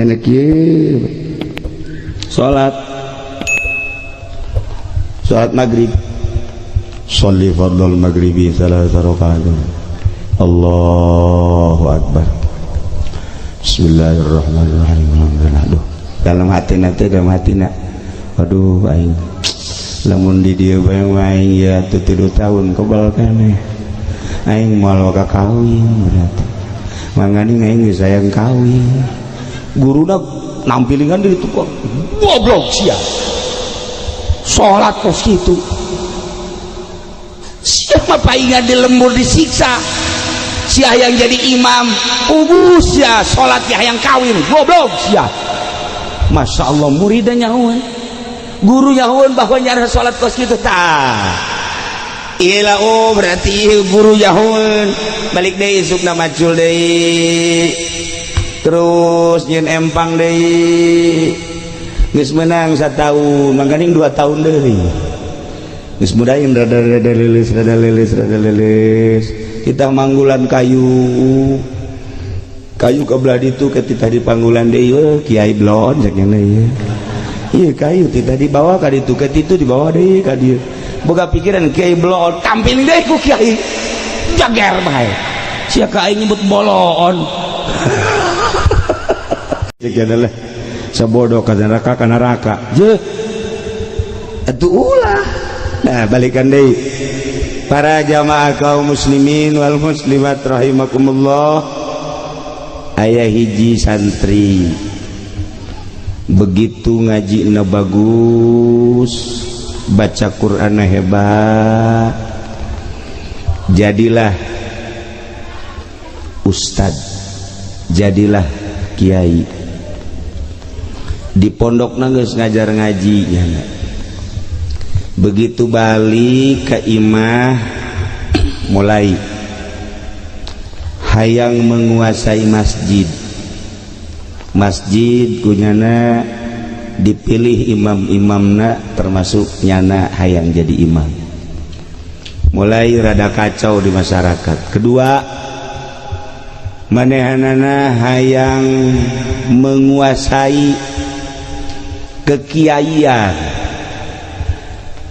Enak kieu salat, salat maghrib. Sholli fardhol maghribi salasa rakaat. Allahu akbar. Bismillahirrahmanirrahim. Alhamdulillah. Aduh, dalam hati nanti, dalam hati nak, aduh, aing lamun di dieu bae aing ya tuh 3 tahun kebal keneh, aing moal ka kawin. Berarti mangani aing geus sayang kawin. Guruna nampilingan di itu kok, "Goblok sia, salat kos kitu siapa paingan di lembur disiksa sia yang jadi imam ubu sia salat ya yang kawin, goblok sia." Masya Allah, muridnya nyahuan, guru nyahuan bahwa nyara salat kos kitu. Tah. Ila, oh, berarti guru nyahuan. Balik deui isukna, macul deui, terus nyeun empang deui. Geus menang satahun, mangkaning 2 tahun deui geus mudahin rada rada lilis, rada lilis, rada lilis. Kita manggulan kayu, kayu ke belah ditu ke tadi panggulan deui. "Weh, kiai blon," cek nya ieu. Iya, kayu tita dibawa ka ditu, ke ditu dibawa deui ka dieu. Boga pikiran kiai blon, tampil deui ku kiai, jager bae sia ka aing nyebut bolon. Cek nya lah, sabodo ka neraka, ka neraka je atuh ulah. Nah, balikan deui, para jamaah kaum muslimin wal muslimat rahimakumullah. Aya hiji santri, begitu ngaji na bagus, baca Quran hebat, jadilah ustad, jadilah kiai di pondok geus ngajar ngaji ya. Begitu balik ke imah, mulai hayang menguasai masjid. Masjid kunyana dipilih imam-imamna, termasuk nyana hayang jadi imam. Mulai rada kacau di masyarakat. Kedua, manehanana hayang menguasai kekiaian,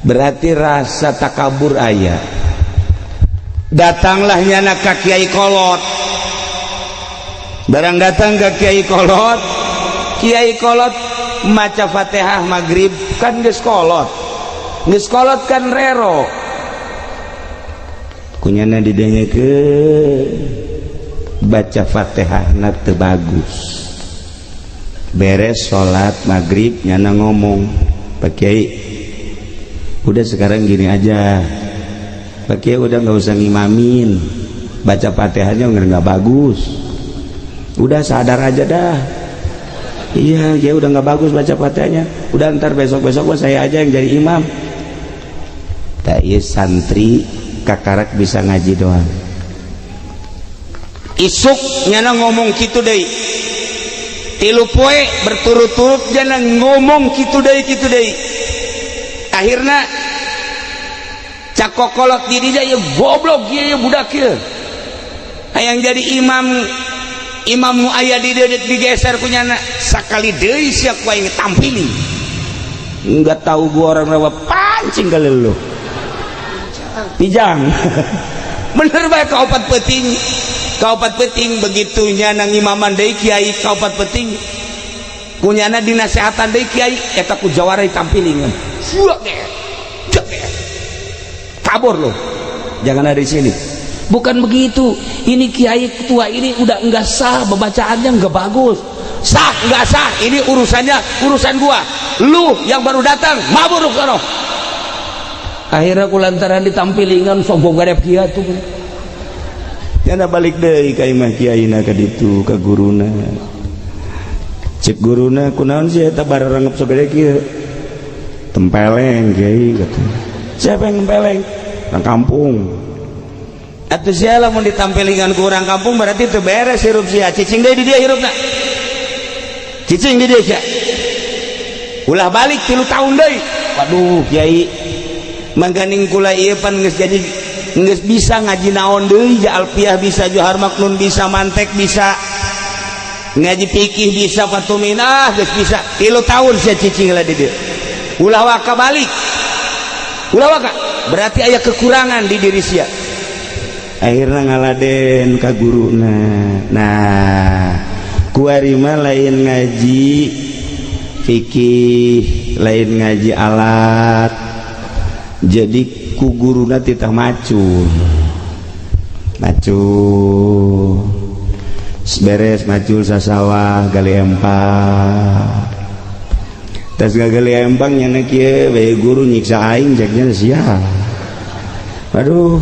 berarti rasa takabur aya. Datanglah nyana ka kiai kolot. Barang datang ke kiai kolot, kiai kolot maca Fatihah maghrib. Kan geus kolot, geus kolot kan rero kunyana didengekeun baca Fatihah na teu bagus. Beres salat maghrib, nyana ngomong, "Pak Kiai, udah, sekarang gini aja, Pak Kiai udah nggak usah ngimamin, baca Fatihahnya nggak bagus. Udah, sadar aja dah. Iya ya, udah nggak bagus baca Fatihahnya. Udah, ntar besok besok saya aja yang jadi imam." Tak, iya, santri kakarak bisa ngaji doang. Isuk nyana ngomong gitu deh. 3 poe berturut-turut nyana ngomong gitu deh, gitu deh. Akhirnya cek kokolot di dia, "Ya goblok ya, budak ya, hayang jadi imam, imam nu aya di dieu digeser ku nyana." Sakali deui sia ku aing tampili, enggak tahu gua orang Rawa pancing kali lu pijang. Bener bae, kaopat peuting, kaopat peuting begitu nyana ngimaman deui kiai. Kaopat peuting kunyana dinasehatan deui kiai eta, ku jawara ditampilingan. "Kabur lo, jangan ada di sini." "Bukan begitu, ini kiai tua ini udah enggak sah, bacaannya enggak bagus." "Sah enggak sah ini urusannya urusan gua. Lu yang baru datang, mabur sono." Akhirnya kulantaran ditampilingan, sombong gadep kia tuh. Nyana balik deui ka imah kiaina ka ditu ka guruna. Cek guruna, "Kunaon sih eta bararangep sagede kieu?" "Tempeleng, kiai," kata. "Siapa yang tempeleng?" "Orang kampung." "Atuh sia lamun ditampelingan ku orang kampung, berarti itu beres hirup sia. Cicing deui di dieu hirupna, cicing di dieu sia, ulah balik 3 tahun deui." "Waduh, kiai, mangkaning kula ieu pan geus jadi geus bisa ngaji naon deui ja, alfiah bisa, johar maknun bisa, mantek bisa. Ngaji fikih bisa, fatuminah geus bisa. 3 tahun sia cicing lah di dieu. Ulah waka balik. Ulah waka. Berarti aya kekurangan di diri sia. Akhirnya ngaladen ka guruna. Nah, kuari mah lain ngaji fikih, lain ngaji alat. Jadi ku guruna titah macul. Macul. Beres macul sasawah, gali empang. Tas gali empang, nyana kieu bae, guru nyiksa aing ceknya sia. Aduh,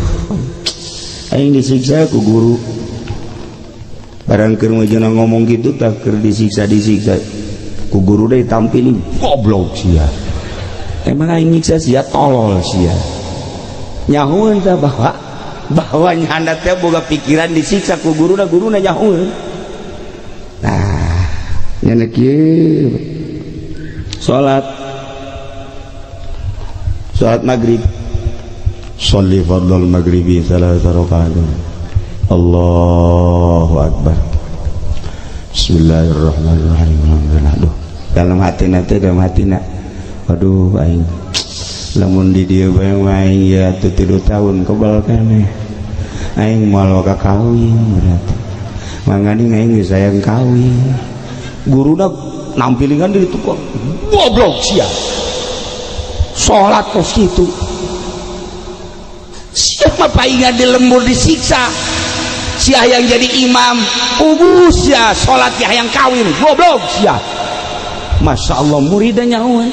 aing disiksa ku guru. Barang keur mujuna ngomong gitu, tak keur disiksa, disiksa ku guru deh, tampilin, "Goblok sia, emang aing nyiksa sia, tolol sia." Nyahueun tah bahwa bahwa nyanda teh boga pikiran disiksa ku guruna, guruna nyahueun. Nah, nyana kieu, salat, salat maghrib, sholli fardhal maghribi tsalatsa rakaat, Allahu akbar, bismillahirrahmanirrahim, alhamdulillah. Aduh, dalam hati nanti, dalam hati nak, aduh, aing lamun di dieu bae aing ya tuh 3 tahun kebal keneh, aing moal ka kawin. Berarti mangani aing geus sayang kawin. Guruna nampilingan di itu kok, "Goblok sia, salat kos kitu." Siapa paingan di lembur disiksa, sia yang jadi imam, puguh sia salat hayang kawin, goblok sia. Masya Allah, muridnya nyahuan,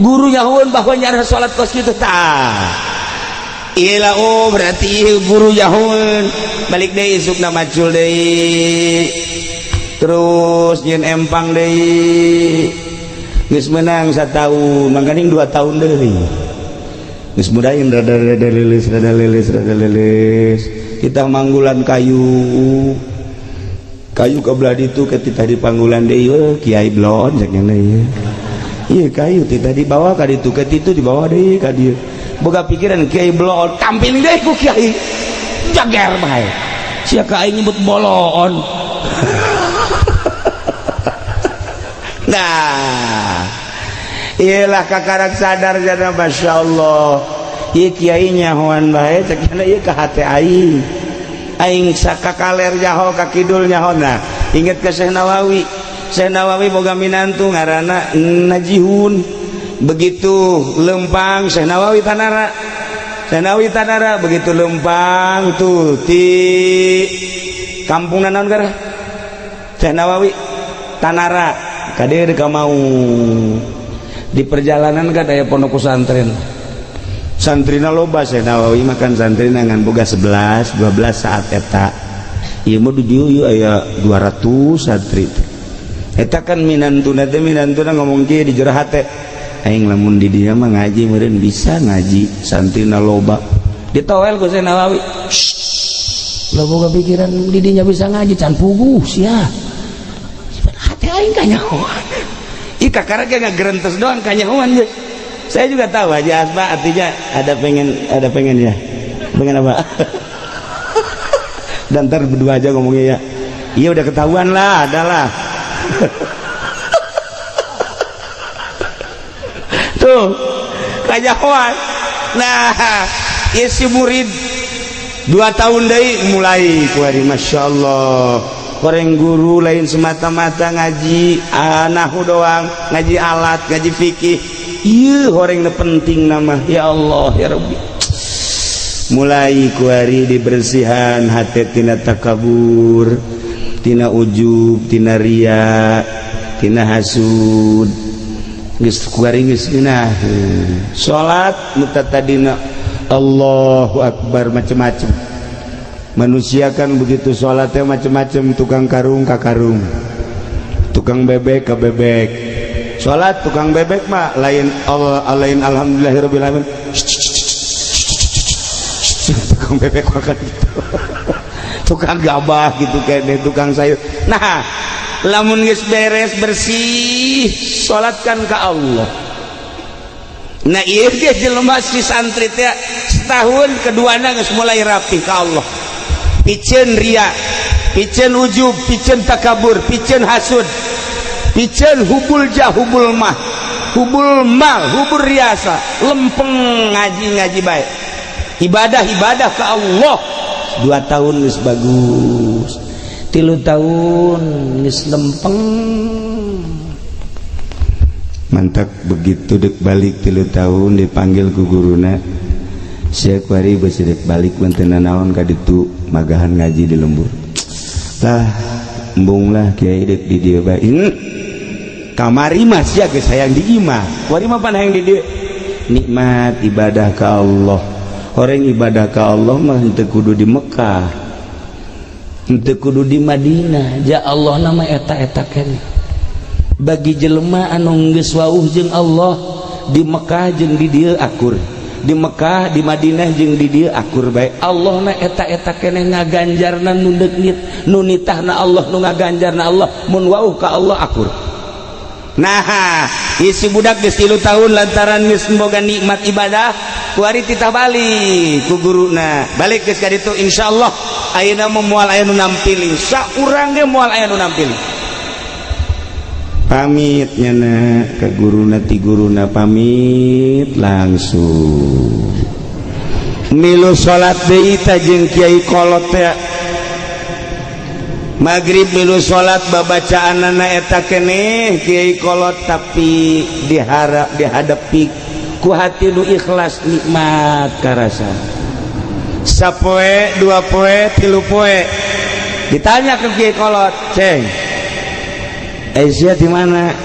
guru nyahuan bahwa nyara salat kos kitu. Tah. Ila, oh, berarti guru nyahuan. Balik deui isukna, macul deui, terus nyieun empang deui. Geus menang satahun, mangkaning 2 tahun deui geus mudahin rada rada lilis, rada lilis, rada lilis. Kita manggulan kayu, kayu ke belah ditu ketika di panggulan deui, "Weh, kiai blon," cek nya ieu. Iya, kayu teh dibawa ka ditu, ke ditu dibawa deui ka dieu. Boga pikiran kiai blon, tampil deui ku kiai, jager bae sia ka aing nyebut bolon. Nah, iyalah, kakarak sadar jana, Masya Allah, ieu kiai nyahoan bae cek nya, ieu ka hate aing, aing sakakaler nyaho, ka kidul nyaho. Nah, inget ke Syekh Nawawi. Syekh Nawawi boga minantu ngaranna Najihun. Begitu lempang Syekh Nawawi tanara, Syekh Nawawi tanara, begitu lempang tuh di kampung naon gara Syekh Nawawi tanara kade ka mau di perjalanan kan aya pondok pesantren, santrina loba. Syekh Nawawi makan santrina ngan boga 11 12 saat eta. Ieu mah di dieu ieu aya 200 santri. Eta kan minantuna teh, minantuna ngomong kieu di jero hate, "Aing lamun di dieu mah ngaji meureun bisa ngaji, santrina loba." Ditowel ku Syekh Nawawi, "Lah, boga pikiran di dinya bisa ngaji, can puguh sia." Hate aing kanyahoan. Ih, kakara ge ngagerentes doang, kanyahoan geus. Saya juga tahu Haji Asma artinya ada pengen, ada pengen ya. Pengen apa? Dan ntar berdua aja ngomongnya ya. Iya, udah ketahuan lah, adalah. Tuh, kanyahoan. Nah, ya si murid 2 tahun deui mulai kuari, Masya Allah. Koreng guru lain semata-mata ngaji nahu doang, ngaji alat, ngaji fikih. Iya, horeng penting nama, ya Allah ya Rabbi. Mulai kuari dibersihan hati tina takabur, tina ujub, tina ria, tina hasud. Geus kuari geus ngeunah salat mutatadina, Allahu akbar, macem-macem. Manusia kan begitu sholatnya macem-macem, tukang karung ka karung, tukang bebek ke bebek. Sholat tukang bebek mah lain Allah, lain alhamdulillahirabbil alamin. Tukang bebek makan gitu, tukang gabah gitu, kayak tukang sayur. Nah, lamun geus beres bersih, sholatkan ke Allah. Nah, ieu ge jelema si santri teh setahun keduana geus mulai rapi ke Allah, piceun ria. Piceun ujub, piceun takabur, piceun hasud, piceun hubbul jah, hubbul mah, hubbul mal, hubbur riasa. Lempeng, ngaji ngaji baik, ibadah ibadah ke Allah. 2 tahun geus bagus, 3 tahun geus lempeng. Mantap. Begitu dek balik 3 tahun, dipanggil ku guruna, "Sia kuari besi dek balik, teu naon ka ditu, magahan ngaji di lembur." "Lah, embung lah, Kiai, dek di dieu bae." Kamari mah sia geus hayang di imah, kuari mah pan hayang di dieu. Nikmat ibadah ka Allah. Orang ibadah ka Allah mah henteu kudu di Mekah, henteu kudu di Madinah. Ja Allah nama eta-eta keneh. Bagi jelema anu geus wauh jeung Allah, di Mekah jeung di dieu akur, di Mekah, di Madinah jeung di dieu akur bae. Allah na eta-eta keneh ngaganjarna nu deuk nu nitahna Allah, nu ngaganjarna Allah. Mun wauh ka Allah, akur. Nah, isi budak geus 3 tahun, lantaran geus boga nikmat ibadah, kuari titah balik ku guruna. "Balik geus ka ditu, insyaallah ayeuna mah moal aya nu nampiling, saurang ge moal aya nu nampiling." Pamit nyana ke guruna, ti guruna pamit, langsung milu salat deui ta jeung kiai kolot teh. Maghrib milu salat, babacaanana eta keneh kiai kolot, tapi diharap dihadapi ku hati nu ikhlas, nikmat karasa. Sapoe, 2 poe, 3 poe, ditanya ke kiai kolot, "Ceng, Aisyah di mana?"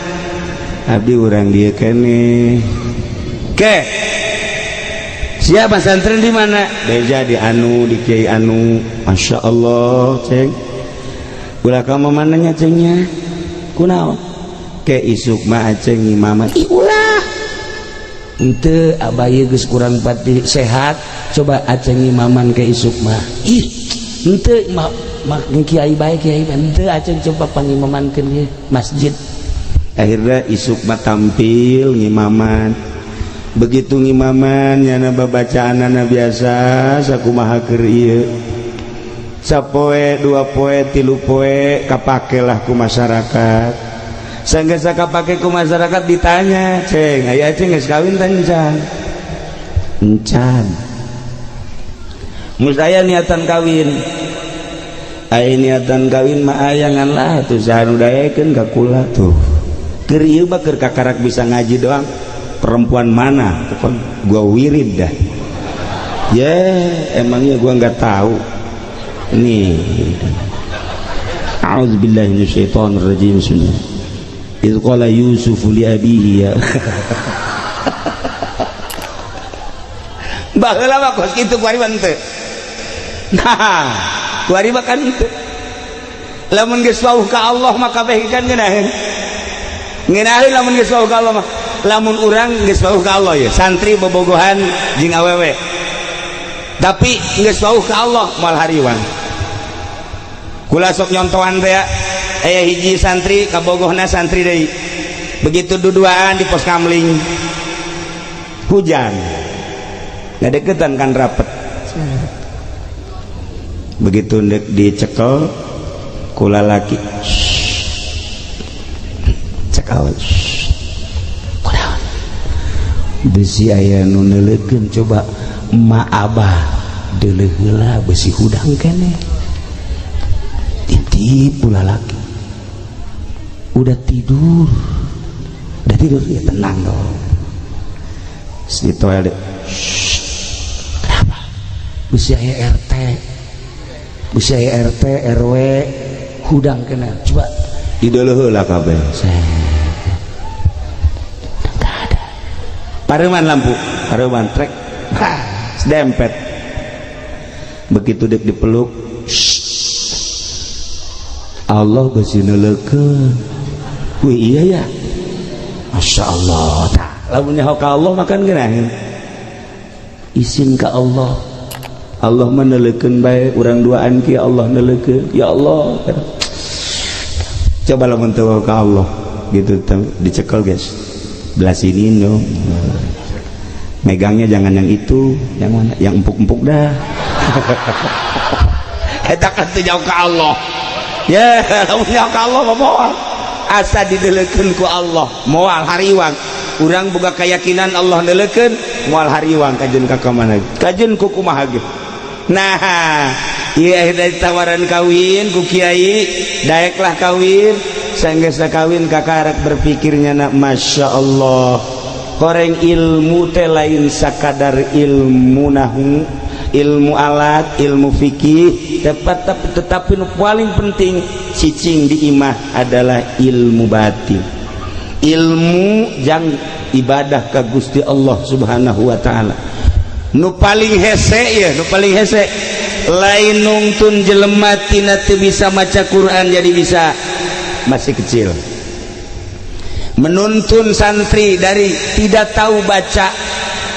"Abdi urang dieu keneh." "Ke siapa pesantren di mana?" "Beja di anu, di kiai anu." "Masya Allah, Ceng. Ulah kamu mananya, Cengnya kunaon? Ke isuk mah Aceng imaman." "Ih, ulah, ente abaye geus kurang pati sehat, coba Aceng imaman ke isuk mah." "Ih, ente mak mak kiai bae, kiai ente. Aceng coba pangimamankeun ye masjid." Akhirnya isuk mah tampil ngimaman. Begitu ngimaman, nyana babacaanana biasa sakumaha keur ieu. Sapoe, 2 poe, 3 poe, kapakelah ku masyarakat. Sehingga kapake ku masyarakat, ditanya, "Ceng, aya Aceng geus kawin tah?" "Encan, encan." "Mus aya niatan kawin?" "Aya niatan kawin mah ayangan lah tuh, saha nu daekeun ka kula tuh. Keur ieu mah keur kakarak bisa ngaji doang. Perempuan mana pokon gua wirid dah." "Ya, emangnya gua nggak tahu nih." A'udzubillahi minasyaitonir rajim. Bismillah. Idz qala Yusuf li abihi ya. Baheula mah kos kitu, kuari mah henteu. Nah, kuari mah kan henteu. Lamun geus wauh ka Allah mah kabeh kan ngeunaheun. Ngeunaheun lamun geus wauh ka Allah mah. Lamun urang geus wauh ka Allah ya, santri bobogohan jeung awewe. Tapi geus wauh ka Allah, moal hariwang. Kula sok nyontohan teh, aya hiji santri kabogohna santri deui. Begitu duduaan di pos kamling, hujan, ngadeketan kan rapet. Begitu ndek dicekel ku lalaki, "Cekel." "Kunaon?" "Besi aya nu neuleukeun. Coba emak abah deuleuh heula, besi hudang keneh." Titip lalaki. "Udah tidur?" "Udah tidur." "Ya tenang dong." Si toel. "Kenapa?" "Besi aya RT, besi aya RT RW, hudang kena. Coba dideuleuh heula kabeh." Enggak ada. Pareman lampu, pareman trek, dempet. Begitu dek dipeluk, "Allah besi neuleukeun." "Wih, iya ya, Masya Allah." Tah, lamun nyaho ka Allah makan geunaheun. Isin ka Allah, Allah meneuleukeun bae urang duaan ki, Allah neuleukeun. Ya Allah, coba lamun teu ka Allah gitu, dicekel, guys, belah sini dong megangnya, jangan yang itu, yang mana yang empuk-empuk dah. Eta kan teu jauh ka Allah ya. Lamun jauh ka Allah mah moal asa dideleukeun ku Allah, moal hariwang. Urang boga keyakinan Allah neleukeun, moal hariwang kajeun ka mana, kajeun ku kumaha ge. Nah, iya, dari tawaran kawin ku kiai, daeklah kawin. Sanggeus kawin, kakarek berpikirnya nak, Masya Allah, koreng ilmu teh lain sakadar ilmu nahu, ilmu alat, ilmu fikih, tepat, tetapi nu paling penting cicing di imah adalah ilmu batin, ilmu jang ibadah ka Gusti Allah Subhanahu wa Ta'ala. Nu paling hese ya, nu paling hese lain nungtun jelema tina teu bisa maca Quran jadi bisa, masih kecil. Menuntun santri dari tidak tahu baca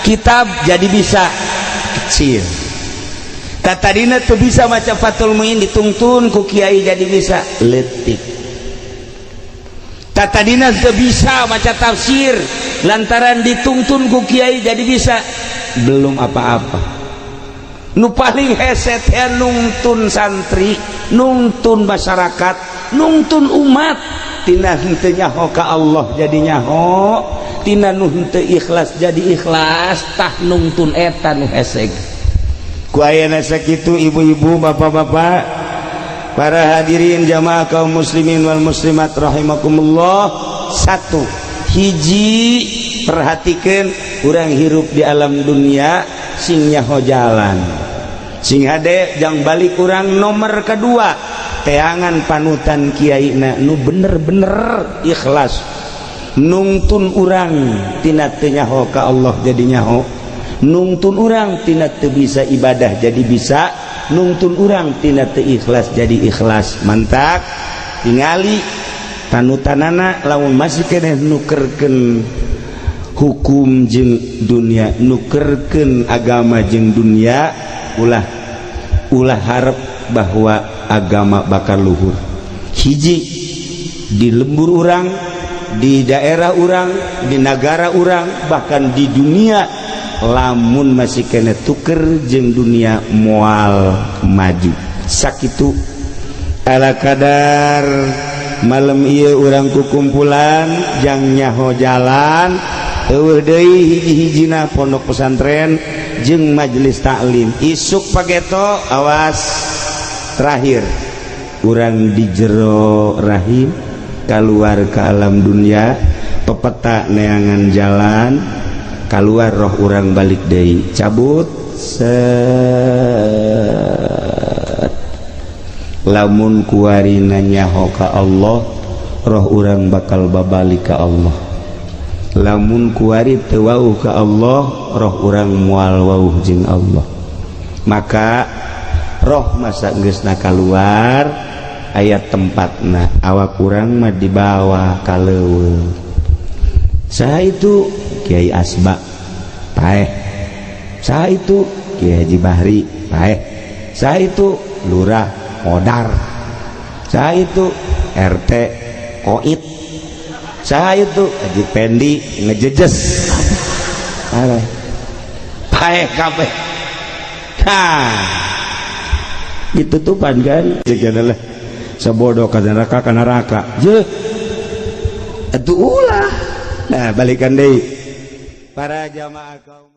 kitab jadi bisa, kecil. Tadina tuh bisa maca Fathul Muin, ditungtun ku kiai jadi bisa, letik. Tadina teu bisa maca tafsir, lantaran ditungtun ku kiai jadi bisa, belum apa-apa. Nu paling hese teh nungtun santri, nungtun masyarakat, nungtun umat tina henteu nyaho ka Allah jadi nyaho, tina nu henteu ikhlas jadi ikhlas. Tah, nungtun eta nu hese. Ku ayana sakitu, ibu-ibu, bapak-bapak, para hadirin jamaah kaum muslimin wal muslimat rahimakumullah. Satu hiji, perhatikan, urang hirup di alam dunia sing nyaho jalan, sing hade jang balik urang. Nomor kedua, teangan panutan kiai na nu bener-bener ikhlas nungtun urang tina teu nyaho ka Allah jadi nyaho, nungtun urang tina teu bisa ibadah jadi bisa, nungtun urang tina teu ikhlas jadi ikhlas. Mantak tingali panutanana. Lamun masih keneh nukerkeun hukum jeung dunia, nukerkeun agama jeung dunia, ulah ulah harap bahwa agama bakal luhur. Hiji, di lembur urang, di daerah urang, di negara urang, bahkan di dunia, lamun masih keneh tuker jeung dunia, moal maju. Sakitu ala kadar malam ieu urang kukumpulan jang nyaho jalan. Euweuh deui hiji-hijina pondok pesantren jeung majelis taklim. Isuk pageto, awas, terakhir urang di jero rahim keluar ke alam dunia, pepeta neangan jalan keluar, roh urang balik deui, cabut set. Lamun kuari nyaho ka Allah, roh urang bakal babalik ka Allah. Lamun kuari teu wauh ka Allah, roh urang moal wauh jeung Allah. Maka roh masa geusna keluar aya tempatna, awak urang mah dibawa ka leuweung. Saha itu? Kiai Asba paeh. Saha itu? Kiai Haji Bahri paeh. Saha itu? Lurah modar. Saha itu? RT koit. Saha itu? Haji Pendi ngejejes. Paeh, paeh kabeh. Nah, ditutupan kan jika adalah sebodoh ke neraka, ke neraka je itu ulah. Nah, balikan deui, para jamaah kaum